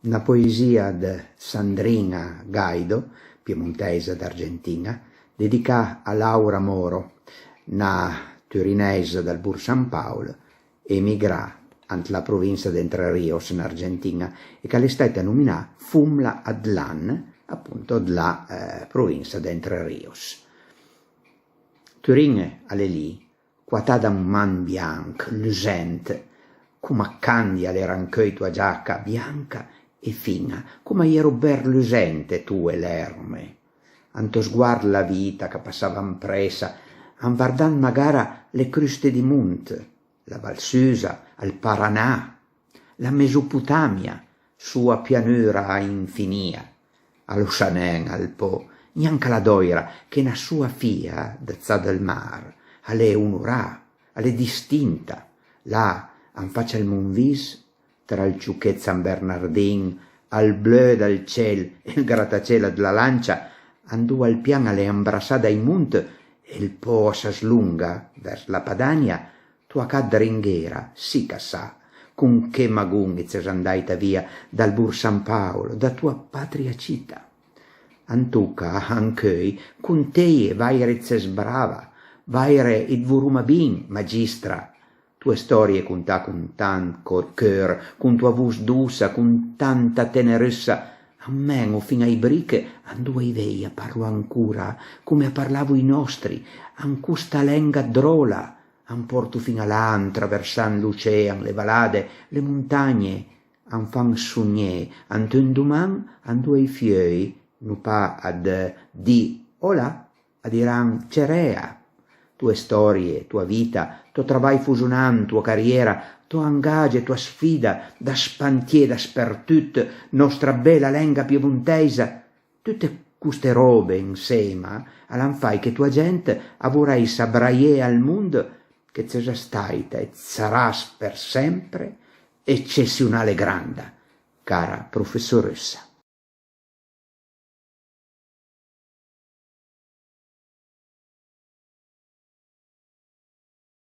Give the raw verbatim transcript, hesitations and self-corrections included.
Na poesìa dë Sandrin-a Gaido, piemontèisa d'Argentin-a, dedicà a Laura Moro, na turinèisa dël Borg San Paul, emigrà ant la provinsa d'Entre Ríos, an Argentin-a, e ch'a l'é stàita nominà Fomla dl'ann, appunto, dla, eh, provinsa d'Entre Ríos. Turin a l'é lì, coatà da un man bianch, lusent, coma candi a l'era ancheuj toa giaca bianca e fin-a, coma a j'ero berlusente toe l'erme. An to sguard la vita ch'a passava an pressa, an vardà magara le cruste di mont, la Val Susa, ël Paranà, la Mesopotamia, soa pianura infinìa. A lo sa nen, al pò, gnanca la dòira, che na soa fija dë-z-à dël mar a l'é onorà, a l'é distinta, là, an facia al Monvis, tra ël ciochet San Bernardin, al bleu dël cel e ël gratacel dla Lancia, andoa ël pian a l'é ambrassà dai mont e ël pò a së slonga vers la Padania, toa ca dringhera, sì ch'a sa, con che magon it ses andàita via dal Borg San Paolo, da toa patria cità. An toca ancheuj conteje vaire it ses brava, vaire it voroma bin, magistra. Toe stòrie contà con tant co-, cheur, con toa vos dossa, con tanta tenerëssa, an men-o fin ai brich andoa i vej a parlo ancora, come a parlavo i nòstri, an costa lenga dròla, an pòrto fin a là, an traversand l'ocean, le valade, le montagne, an fan sogné ant un doman andoa i fieuj no pa a të di olà, a diran cerea. Toe stòrie, toa vita, to travaj fosonant, toa cariera, to angage, toa sfida, da spantié daspertut, nòstra bela lenga piemontèisa, tute coste ròbe ansema a l'han fàit che toa gent a vorèissa braié al mond che it ses stàita e it saràs për sempre ecessional e granda, cara professorëssa.